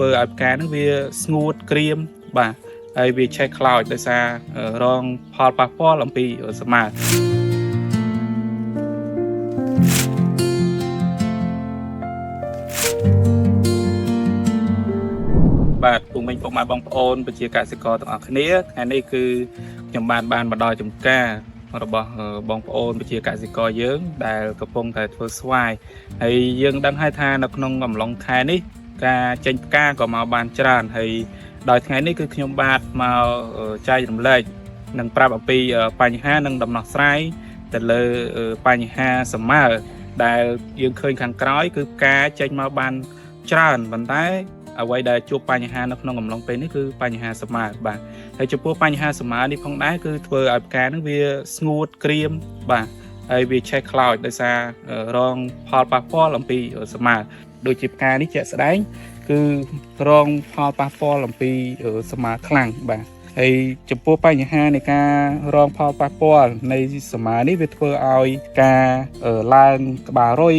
ធ្វើឲ្យផ្កាហ្នឹងវាស្ងួតក្រៀមបាទហើយវាឆេះខ្លោចដោយសាររងផលប៉ះពាល់អំពីស្មើបាទពុកមិញពុកម៉ែបងប្អូនប្រជាកសិករទាំងអស់គ្នាថ្ងៃនេះគឺខ្ញុំបានបានមកដល់ចំការរបស់បងប្អូនប្រជាកសិករយើងដែលកំពុងតែធ្វើស្វាយហើយយើងដឹងហើយថានៅក្នុងអំឡុងខែនេះការចេញផ្កាក៏មកបានច្រើនហើយដោយថ្ងៃនេះគឺខ្ញុំបាទមកចែករំលែកនិងប្រាប់អំពីបញ្ហានិងដំណោះស្រាយទៅលើបញ្ហាសម្មើដែលយើងឃើញខាងក្រោយគឺផ្កាចេញមកបានច្រើនប៉ុន្តែអ្វីដែលជួបបញ្ហានៅក្នុងអំឡុងពេលនេះគឺបញ្ហាសម្មើបាទហើយចំពោះបញ្ហាសម្មើនេះផងដែរគឺធ្វើឲ្យផ្កានឹងវាស្ងួតក្រៀមបាទហើយវាឆេះខ្លោចដោយសាររងផលប៉ះពាល់អំពីសម្មើដូចជាផ្កានេះជាក់ស្ដែងគឺរងផលប៉ះពាល់អំពីសម្មើខ្លាំងបាទហើយចំពោះបញ្ហានៃការរងផលប៉ះពាល់នៃសម្មើនេះវាធ្វើឲ្យការឡើងក្បាលរុយ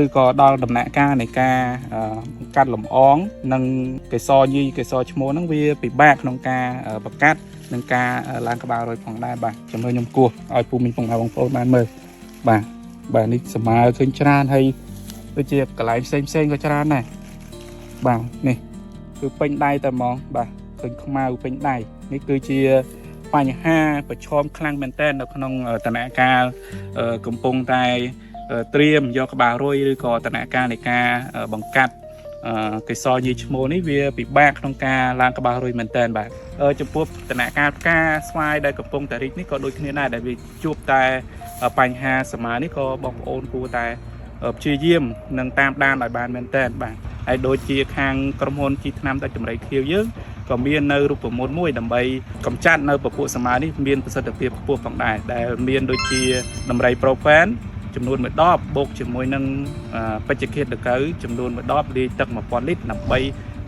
ឬក៏ដល់ដំណាក់កាលនៃការបង្កាត់លំអងនិងកេសរញីកេសរឈ្មោះហ្នឹងវាពិបាកក្នុងការបង្កាត់និងការឡើងក្បាលរុយផងដែរបាទចាំមើលខ្ញុំគោះឲ្យពូមីងពងបងប្អូនបានមើលបាទបាទនេះសម្មើឃើញច្រើនហើយដូចជាកន្លែងផ្សេងផ្សេងក៏ច្រើនដែរបាទនេះគឺពេញដៃតែហ្មងបាទឃើញខ្មៅពេញដៃនេះគឺជាបញ្ហាប្រឈមខ្លាំងមែនទែននៅក្នុងដំណាក់កាលកំពុងតែត្រៀមយកក្បាលរុយឬក៏ដំណាក់កាលនៃការបង្កាត់កេសរញីឈ្មោលនេះវាពិបាកក្នុងការឡើងក្បាលរុយមែនទែនបាទចំពោះដំណាក់កាលផ្កាស្វាយដែលកំពុងតែរីកនេះក៏ដូចគ្នាដែរដែលវាជួបតែបញ្ហាសមានេះក៏បងប្អូនគួរតែព្យាយាមនិងតាមដានឲ្យបានមែនទែនបាទហើយដូចជាខាងក្រុមហ៊ុនជីថ្នាំទឹកចម្រៃខៀវយើងក៏មាននៅរូបមន្តមួយដើម្បីកម្ចាត់នៅពពួកសមានេះមានប្រសិទ្ធភាពខ្ពស់ផងដែរដែលមានដូចជាដំរីប្រូប៉ែនចំនួន1ដបបូកជាមួយនឹងបច្ចេកទេសដកូវចំនួន1ដបលាយទឹក1000លីត្រដើម្បី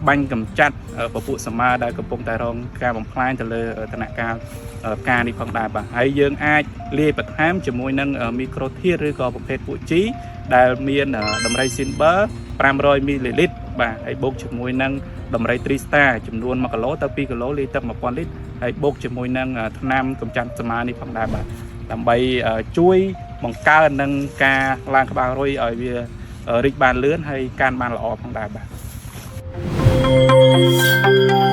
បាញ់កម្ចាត់ពពួកសមាដែលកំពុងតែរងការបំផ្លាញទៅលើតំណាក់កាលផ្កានេះផងដែរបាទហើយយើងអាចលាយបន្ថែមជាមួយនឹងមីក្រូធាតុឬក៏ប្រភេទពួកជីដែលមានដំរីស៊ីនបឺ500មីលីលីត្របាទហើយបូកជាមួយនឹងដំរីត្រីស្តាចំនួន1គីឡូទៅ2គីឡូលាយទឹក1000លីត្រហើយបូកជាមួយនឹងថ្នាំកម្ចាត់សមានេះផងដែរបាទដើម្បីជួយបង្កើននឹងការឡើងក្បាលរុយឲ្យវារីកបានលឿនហើយកាន់បានល្អផងដែរបាទ។